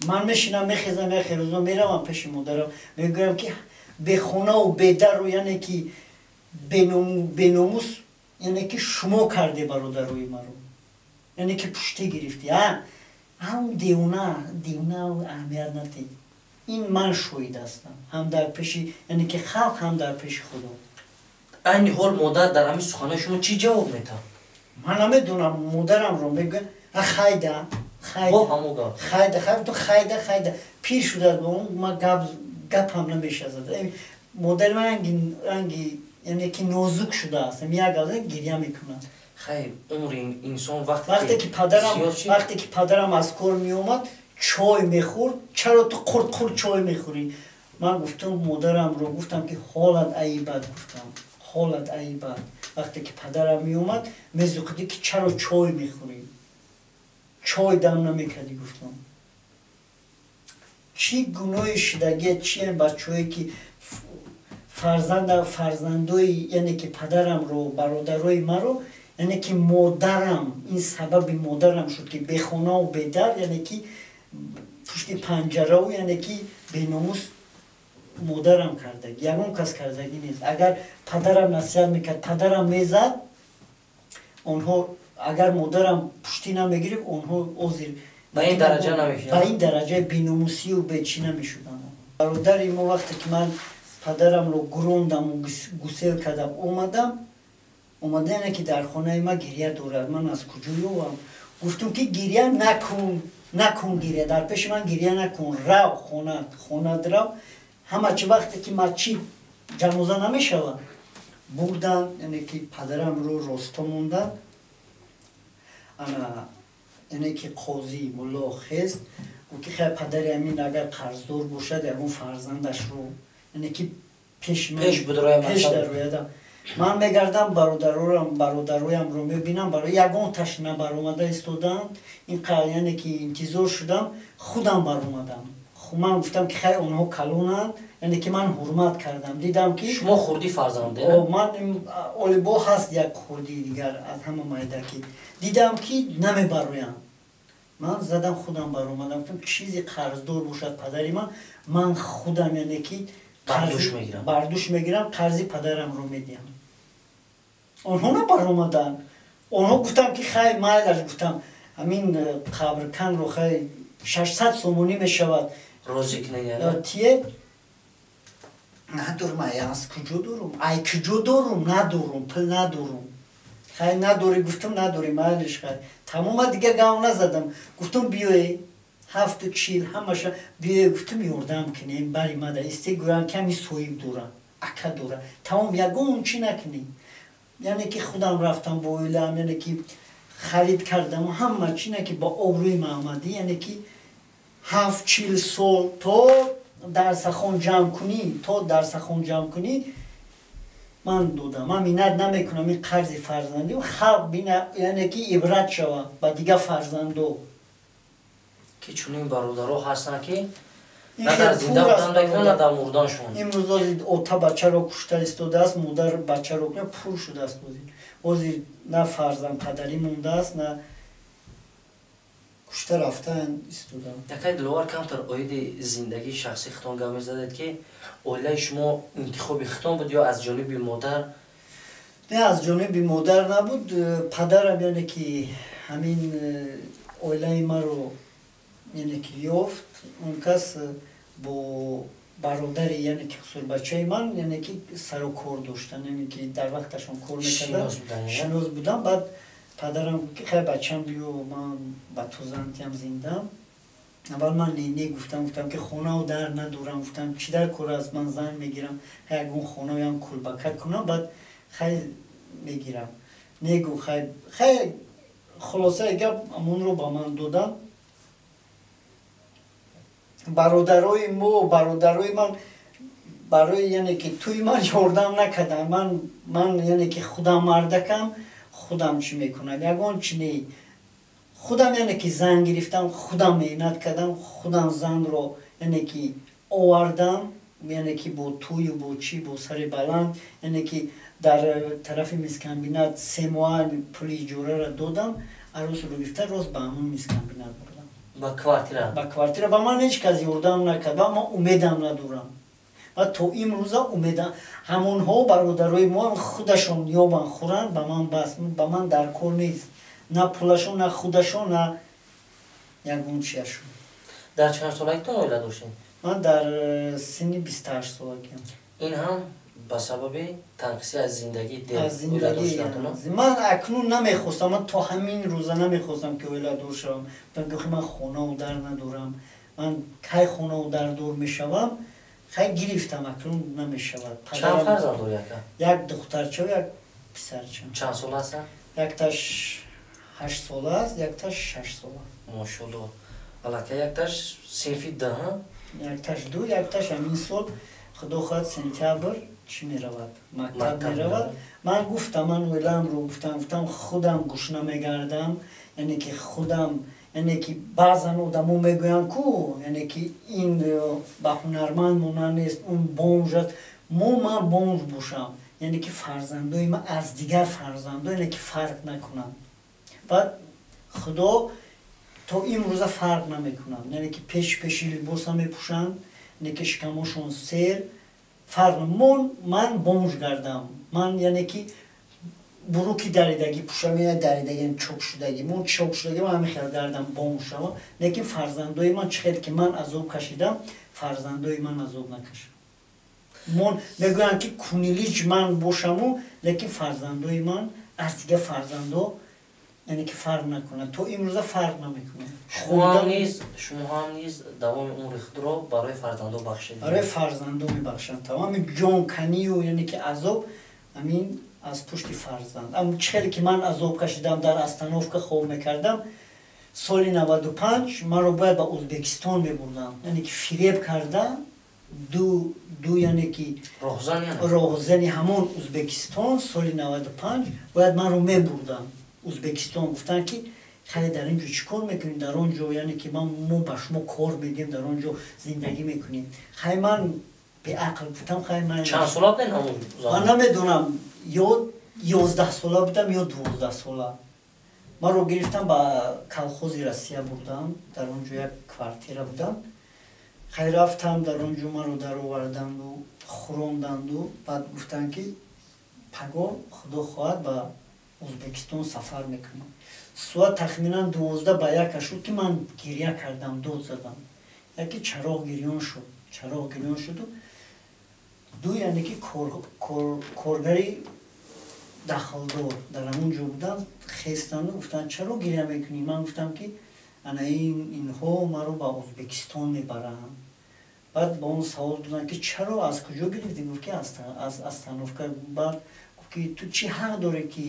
Ман мешинам, мехезам, яхе рӯзо меравам пеши модарам, мегӯям, ки бехонаву бедару, яъне ки беномус, яъне ки шумо карде бародарои маро, яъне ки пуштӣ гирифтӣ. Ҳам девона, девона, аҳамият надед. Ин ман шоҳид ҳастам, ҳам дар пеши, яъне ки халқ, ҳам дар пеши Худо. Айни ҳол модар дар ҳамин суханои шумо чӣ ҷавоб метавад? Ман намедонам. Модарамро мегӯям: хайда, хайда, хайда, хайда, хайда. Пир шудааст, бо ма гапам намешазад. Модари ман ранги, яъне ки нозук шудааст, як гиря мекунад. Хай, умри инсон вақте ки падарам аз кор меомад, чой мехӯрд. Чаро ту қурт қурт чой мехӯрӣ? Ман гуфтам, модарамро гуфтам, ки ҳолат аибад, гуфтам, ҳолат аибад. Вақте ки падарам меомад, мезуқидӣ, ки чаро чой мехӯрӣ, чой дам намекардӣ. Гуфтам, чӣ гуноҳи шидагия, чием бачаҳое, ки фарзанда, фарзандои, яъне ки падарамро, бародарои маро, яъне ки модарам, ин сабаби модарам шуд, ки бехонаву бедар, яъне ки пушти панҷараву, яъне ки беномус модарам кардаги. Ягон кас кардагӣ нест. Агар падарам насиҳат мекард, падарам мезад онҳо, агар модарам пуштӣ намегирифт, онҳо озир ба ин дараҷа намешуданд. Ба ин дараҷаи беномусию бечӣ намешуданд. Бародари мо, вақте ки ман падарамро гурондаму гусел кардам, омадам, омадане, ки дар хонаи ма гиря дорад. Ман аз куҷо ёвам? Гуфтум, ки гиря накун, накун гиря, дар пеши ман гиря накун, рав хонат, хонат рав. Ҳама чи вақте ки масҷид ҷаноза намешавад, бурдан, яъне ки падарамро росто монданд. Ана, яъне ки қозӣ мулло хест, гуфт, ки хай, падари ҳамин агар қарздор бошад, ягон фарзандашро, яъне ки пеш дарояда. Ман мегардам, бародароямро мебинам, барои ягонташ набаромада истодаанд. Ин яъне ки интизор шудам, худам баромадам. Ман гуфтам, ки хай, онҳо калонанд, яъне ки ман ҳурмат кардам, дидам, ки Шумо хурдӣ фарзанде? Ман олибо ҳаст як хурдии дигар аз ҳама майда. Ки дидам, ки намебароянд, ман задам, худам баромадам. Гуфтам, чизи қарздор бошад падари ман, ман худам, яъне ки бардӯш мегирам, қарзи падарамро медиҳам. Онҳо набаромаданд. Онҳо гуфтам, ки хай, майлаш, гуфтам, ҳамин қабрканро хай 600 сомонӣ мешавад. Розӣ кунед. Тие надорум. Ай, аз куҷо дорум? Ай, куҷо дорум? Надорум, пул надорум. Хай, надорӣ, гуфтам, надорӣ, майлиш, хай, тамома. Дига гав назадам. Гуфтам, биёе. 7:40 ҳамаша биё гуфтум ёрдам кунем бари мада исте гӯянд ки ҳами соҳиб дора ака дора тамом ягон чӣ накунем яъне ки худам рафтам бо оилаам яъне ки харид кардам ҳама чӣ на ки ба обрӯи Маҳмадӣ яъне ки 7:40 сол то дарсахон ҷамъ кунӣ то дарсахон ҷамъ кунӣ ман додам ман миннат намекунам ин қарзи фарзандӣ халқ бина яъне ки ибрат шава ба дигар фарзандо ки чунин бародаро ҳастанд ки на дар зинда будан мекунанд на дар мурданшон имрӯз ози ота бачаро кушта истодааст модар бачаро пур шудааст ози на фарзанд падарӣ мондааст на кушта рафтан истодаам якай Диловар камтар оиди зиндагии шахсии худтон гап мезадед ки оилаи шумо интихоби худтон буд ё аз ҷониби модар не аз ҷониби модар набуд падарам яъне ки ҳамин оилаи маро яъне ки ёфт он кас бо бародари яъне ки хусурбачаи ман яъне ки сару кор доштан яъне ки дар вақташон кор мекардан шинос будам баъд падарам гуфт ки хай бачам биё ман ба ту зантиям зиндам аввал ман не гуфтам гуфтам ки хонаву дар надорам гуфтам чӣ дар кор аст ман зан мегирам хай ягон хонаям кулбака кунам баъд хай мегирам не гуфт хай хай хулосаи гап амонро ба ман додам бародарои мо бародарои ман барои яъне ки туи ман ёрдам накардам ман яъне ки худам мардакам худам чӣ мекунам ягон чӣ не худам яъне ки зан гирифтам худам меҳнат кардам худам занро яъне ки овардам яъне ки бо тӯю бо чӣ бо сари баланд яъне ки дар тарафи мискомбинат 3 моҳ пули иҷораро додам арӯсро гирифта рост ба ҳамон мискомбинат бурдам ба квартира ба квартира ба ман ҳеҷ кас ёрдам накард ва ман умедам надорам ва то имрӯза умедам ҳамонҳо бародарои мо худашон ёбанд хӯранд ба ман бас ба ман дар кор нест на пулашон на худашон на ягон чияшон дар чанд солагитон оила доштед ман дар синни 28 солагиам ин ҳам ба сабаби танқисӣ аз зиндагӣ ман акнун намехостам ман то ҳамин рӯза намехостам ки оиладор шавам охи ман хонаву дар надорам ман кай хонаву дардор мешавам хай гирифтам акнун намешавад чанд фарзанд дорӣ ака як духтарча як писарча чанд сола ҳастанд якташ 8 сола аст якташ 6 сола мошалло аллакай якташ синфи 2 якташ 2 якташ ҳамин сол худо хоҳад сентябр чӣ меравад мактаб меравад ман гуфтам ман оилаамро гуфтам гуфтам худам гушна мегардам яъне ки худам яъне ки баъзан одамо мегӯянд ку яъне ки ин ба ҳунарманд монанд нест он бомж аст мо ман бомж бошам яъне ки фарзандои ман аз дигар фарзандо яъне ки фарқ накунанд баъд худо то имрӯза фарқ намекунанд яъне ки пеши пеши либоса мепӯшанд яъне ки шикамошон сер фарқ ман бомж гардам ман яъне ки буруки даридагӣ пӯшам я даридагӣ чок шудагӣ мон чок шудагӣ ман ҳамин хел гардам бомж шавам лекин фарзандои ман чӣ хел ки ман азоб кашидам фарзандои ман азоб накашам мон мегӯянд ки кунилиҷ ман бошаму лекин фарзандои ман аз дигар фарзандо яъне ки фарқ накунад то имрӯза фарқ намекунад шумо ҳам низ давоми умри худро барои фарзандо бахшед барои фарзандо мебахшам тамоми ҷонканию яъне ки азоб ҳамин аз пушти фарзанд чӣ хеле ки ман азоб кашидам дар остановка хоб мекардам соли 95 маро бояд ба Ӯзбекистон мебурдам яъне ки фиреб карда ду яъне ки роҳзани ҳамон Ӯзбекистон соли 95 бояд маро мебурдам Ӯзбекистон гуфтанд ки хеле дар ин ҷо чӣ кор мекунем дар он ҷо яъне ки мо ба шумо кор медиҳем дар он ҷо зиндагӣ мекунем хай ман беақл гуфтам хай ман чанд сола будем ҳамон ман намедонам ё 11 сола будам ё 12 сола маро гирифтам ба колхози Россия бурдам дар он ҷо як квартира будам хай рафтам дар он ҷо маро дароварданду хӯронданду баъд гуфтанд ки паго худо хоҳад ба Ӯзбекистон сафар мекунам соат тахминан 12:45 шуд ки ман гиря кардам дод задам яке чароғ гирён шуд чароғ гирён шуду ду яъне ки коргари дахлдор дар ҳамон ҷо будам хестанду гуфтанд чаро гиря мекунӣ ман гуфтам ки Ана инҳо маро ба Ӯзбекистон мебаранд. Баъд ба он савол доданд, ки чаро, аз куҷо гирифтӣ? Гуфт, ки аз остановка. Баъд гуфт, ки ту чӣ ҳақ дорӣ, ки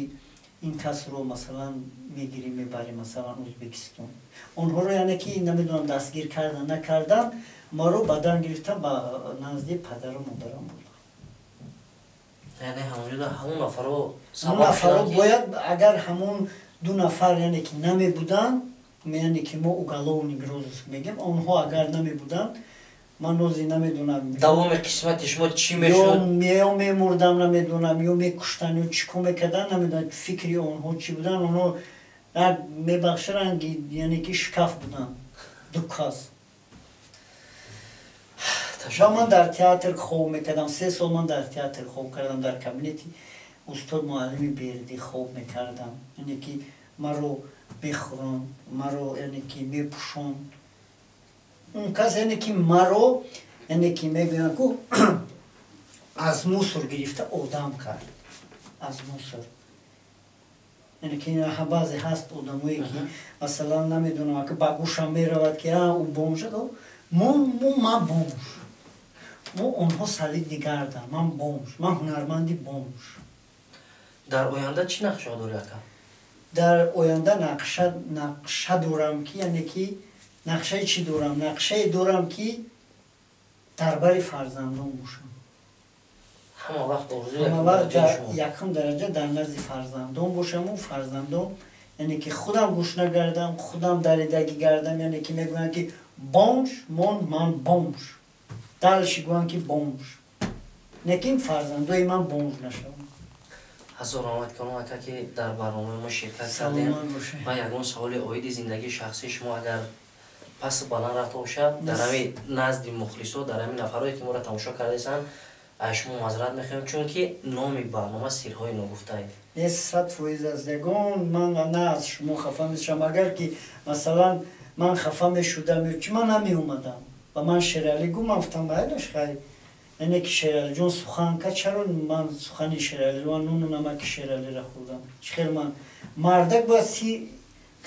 ин касро, масалан, мегирӣ, мебарӣ, масалан, Ӯзбекистон? Онҳоро, яъне ки, намедонам, дастгир кардан, накардан, маро бадан гирифта, ба назди падару модарам бурданд. Яъне ҳамонҷода ҳамон нафаро ҳамон нафаро бояд, агар ҳамон ду нафар, яъне ки, намебуданд, яъне ки мо уголовный розыск мегем, онҳо агар намебуданд, ман нози намедонам. Давоми қисмати шумо чӣ мешуд? Ё мемурдам, намедонам, ё мекуштанд, ё чӣ кор мекарданд, намедонам, фикри онҳо чӣ буданд. Онҳо мебахшанд, яъне ки шкаф буданд, ду кас. Ва ман дар театр хоб мекардам. 3 сол ман дар театр хоб кардам, дар кабинети устод муаллими Бердӣ хоб мекардам. Яъне ки маро мехӯронд, маро, яъне ки, мепӯшонд он кас, яъне ки маро, яъне ки мегӯянд ку, аз мусор гирифта одам кард, аз мусор. Яъне ки баъзе ҳаст одамое, ки, масалан, намедонам, ба гӯшам меравад, ки ӯ бомж. Мо, ман бомж, мо онҳо салид нигардам, ман бомж, ман ҳунарманди бомж. Дар оянда чӣ нақшаҳо дорӣ, ака? Дар оянда нақша дорам, ки, яъне ки, нақшаи чӣ дорам? Нақшае дорам, ки дар бари фарзандон бошам. Ҳама вақт. Якум дараҷа дар назди фарзандон бошаму фарзандон, яъне ки, худам гӯш нагардам, худам даридагӣ гардам. Яъне ки мегӯянд, ки бомж мон, ман бомж, дальше гӯянд, ки бомж, лекин фарзандои ман бомж нашаванд. Ҳазор раҳмат кунам, ака, ки дар барномаи мо ширкат кардем. Ва ягон саволи оиди зиндагии шахсии шумо агар пасту баланд рафта бошад, дар ҳами назди мухлисо, дар ҳами нафарое, ки моро тамошо кардаистанд, аз шумо маъзарат мехоҳем, чунки номи барнома «Сирҳои ногуфтае». Не, 100% аз ягон ман на аз шумо хафа мешавам. Агар ки, масалан, ман хафа мешудам ё чи, ман намеомадам. Ба ман Шералӣ гу, ман гуфтам, айлаш, хай, яъне ки Шералиҷон сухан кард, чаро ман сухани Шералиро, ман нуну намаки Шералиро хӯрдам, чӣ хел ман мардак бояд си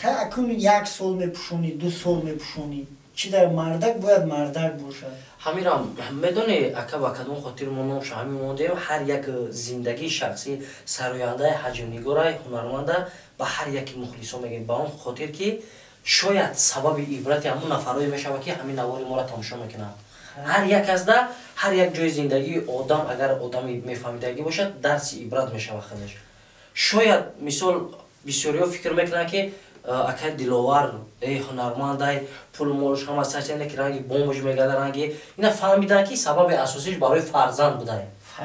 акун як сол мепӯшонӣ, 2 сол мепӯшонӣ, чӣ дар мардак бояд мардак бошад. Ҳамирам медонӣ, ака, ба кадом хотир мо номша ҳамин мондем? Ҳар як зиндагии шахсӣ сарояндаи, ҳаҷмнигорай, ҳунарманда ба ҳар яки мухлисо мегӯем, ба он хотир ки шояд сабаби ибрати ҳамун нафарое мешавад, ки ҳамин навори моро тамошо мекунанд. Ҳар як азда ҳар як ҷои зиндагии одам, агар одами мефаҳмидагӣ бошад, дарси ибрат мешавад худаш. Шояд, мисол, бисёриҳо фикр мекунанд, ки акай Диловар э ҳунармандай, пулу молш ҳама сачане, ки ранги бомж мегарда, ранги ина. Фаҳмиданд, ки сабаби асосиш барои фарзанд будай.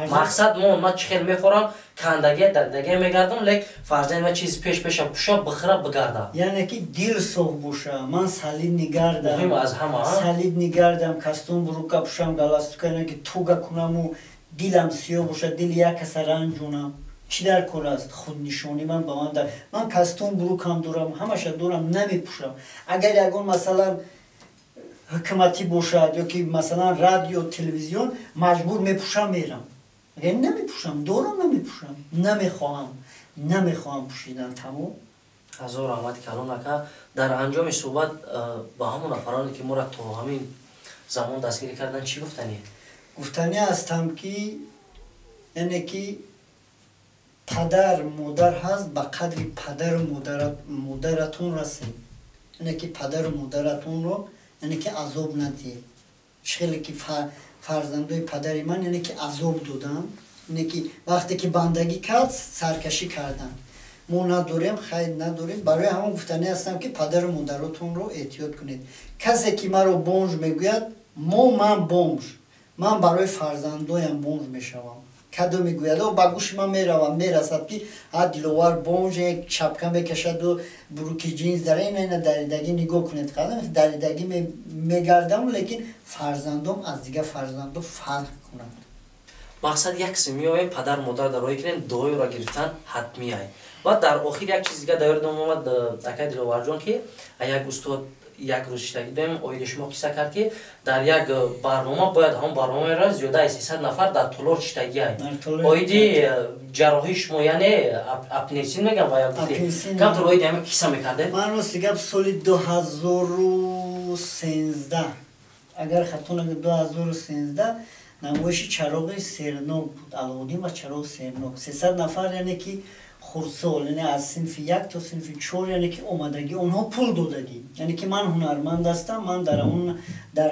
Мақсад мо, ман чӣ хел мефорам, кандагия, дардагия мегардам, лек фарзанди ман чиз пеш пеша пуша, бихӯра, бигарда. Яъне ки дил соф боша, ман салид нигардам. Муҳим аз ҳама. Салид нигардам, костюм бурука пушам, галстука, яъне ки туга кунаму дилам сиёҳ боша, дили як каса ранҷонам, чӣ дар кор аст? Худнишонӣ ман ба ман дар ман костюм бурукам дорам, ҳамаша дорам, намепӯшам. Агар ягон, масалан, ҳукуматӣ бошад ё ки, масалан, радио, телевизион, маҷбур мепӯшам, мерам. Агар намепӯшам, дорам, намепӯшам, намехоҳам, намехоҳам пӯшидан, тамом. Ҳазор раҳмати калон, ака. Дар анҷоми суҳбат ба ҳамон нафароне, ки моро то ҳамин замон дастгирӣ кардан, чӣ гуфтанӣ? Гуфтанӣ ҳастам, ки, яъне ки, падар модар ҳаст, ба қадри падару модаратон расед, яъне ки падару модаратонро, яъне ки, азоб надиҳед. Чӣ хеле ки фарзандои падари ман, яъне ки, азоб доданд, яъне ки вақте ки бандагӣ кард, саркашӣ карданд. Мо надорем, хайр, надорем. Барои ҳамон гуфтанӣ ҳастам, ки падару модаротонро эҳтиёт кунед. Касе ки маро бомж мегӯяд, мо ман бомж, ман барои фарзандоям бомж мешавам. Кадо мегӯяд, ба гӯши ман меравад, мерасад, ки ҳа, Диловар бомж, шапка мекашаду буруки ҷинс дар ина даридагӣ. Нигоҳ кунед, даридагӣ мегардам, лекин фарзандом аз дигар фарзандо фарқ кунанд. Мақсад як қисм меоем, падар модар дар роҳе кунем, дуоеро гирифтан ҳатмиай. Ва дар охир як чиз дига дар ёдам омад, акай Диловарҷон, ки як устод Як рӯз шиштагӣ доим оиди шумо қисса кард, ки дар як барнома бояд ҳамон барномаро зиёда аз 300 нафар дар толор шиштагиай. Оиди ҷарроҳии шумо, яъне аппендицит мегам ва камтар оиди ҳамин қисса мекардед. Ман рости гап, соли 2013, агар хато нагӯям, 2013 намоиши «Чароғи сернок» буд, «Алоуддин ва чароғи сернок». 300 нафар, яъне ки хурдсол, яъне аз синфи як то синфи чор, яъне ки омадагӣ, онҳо пул додагӣ, яъне ки ман ҳунарманд ҳастам, ман дар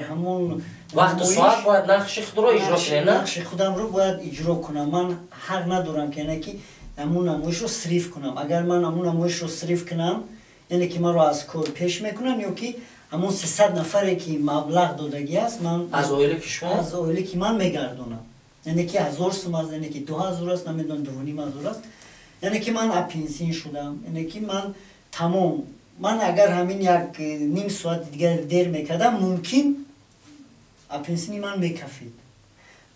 ҳамон вақту соат бояд нақши худро иҷро кунед. Нақши худамро бояд иҷро кунам. Ман ҳақ надорам ки, яъне ки, ҳамун намоишро срыв кунам. Агар ман ҳамун намоишро срыв кунам, яъне ки маро аз кор пеш мекунам ё ки ҳамон 300 нафаре ки маблағ додагӣ аст, ман аз оилаки шумо аз оилаки ки ман мегардонам, яъне ки 1000 сум аст, яъне ки 2000 аст, намедонам, 2500 аст. Яъне ки ман аппендицит шудам, яъне ки ман тамом. Ман агар ҳамин як ним соати дигар дер мекардам, мумкин аппендицити ман мекафид.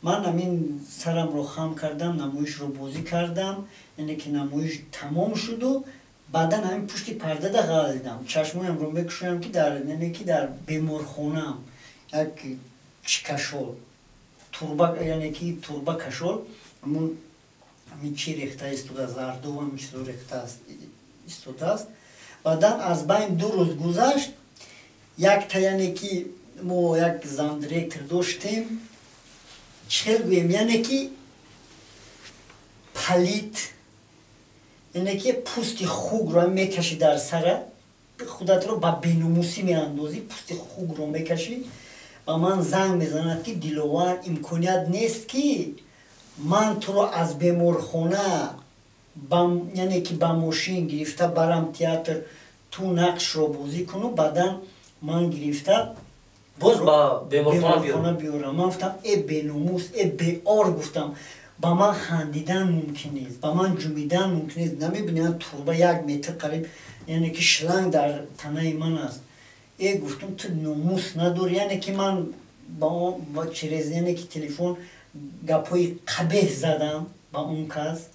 Ман ҳамин сарамро хам кардам, намоишро бозӣ кардам, яъне ки намоиш тамом шуду баъдан ҳамин пушти пардада ғалидам, чашмоямро мекушоям, ки дар, яъне ки дар беморхонаам, як чи кашол, турба, яъне ки турба кашол, ҳамун ҳамин чи рехта истода, зардов, ҳамин чизо рехта истодааст. Баъдан аз байн 2 рӯз гузашт, якта, яъне ки мо як замдиректор доштем, чӣ хел гӯем, яъне ки палит, яъне ки пӯсти хугро мекашӣ дар сара, худатро ба беномусӣ меандозӣ, пӯсти хугро мекашӣ. Ба ман занг мезанад, ки Диловар, имконият нест, ки ман туро аз беморхона, яъне ки ба мошин гирифта барам театр, ту нақшро бозӣ куну баъдан ман гирифта боз ба беморхона биёрам. Ман гуфтам: «Э беномус, э беор», гуфтам, «ба ман хандидан мумкин нест, ба ман ҷумидан мумкин нест. Намебини, ман турба 1 метр қариб, яъне ки шланг дар танаи ман аст». Э, гуфтам, ту номус надорӣ. Яъне ки ман через, яъне ки телефон гапҳои қабеҳ задам ба он кас.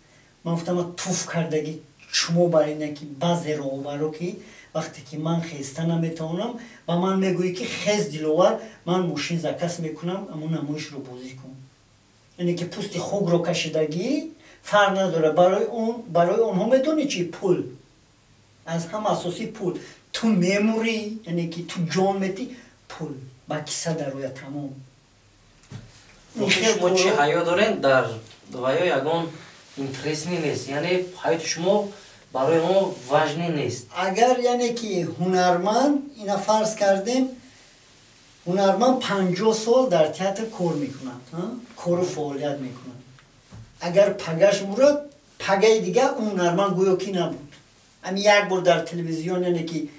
Ман гуфтам: «Туф кардагӣ шумо бар ине ки баъзе роҳбаро, ки вақте ки ман хеста наметавонам, ба ман мегӯӣ, ки хез, Диловар, ман мошин заказ мекунам, амон намоишро бозӣ кун». Яъне ки пӯсти хугро кашидагӣ фарқ надорад барои онҳо. Медонӣ чи? Пул, аз ҳама асосӣ пул. Ту мемурӣ, яъне ки ту ҷон метӣ, пул ба киса дарояд, тамом. Шумо чӣ ҳаё дорем, дар ваё ягон интересный нест, яъне ҳаёти шумо барои мо важный нест. Агар, яъне ки ҳунарманд, ина фарз кардем, ҳунарманд 50 сол дар театр кор мекунад, кору фаъолият мекунад, агар пагаш мурад, пагаи дигар он ҳунарманд гӯё ки набуд. Ҳамин як бор дар телевизион, яъне ки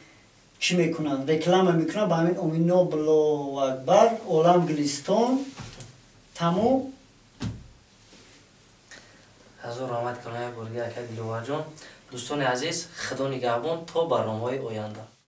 чӣ мекунанд, реклама мекунанд, ба ҳамин омино Аллоҳу акбар, олам гулистон, тамом. Ҳазор раҳмат кунам як борги, ака Диловарҷон. Дӯстони азиз, худо нигаҳбон то барномаҳои оянда.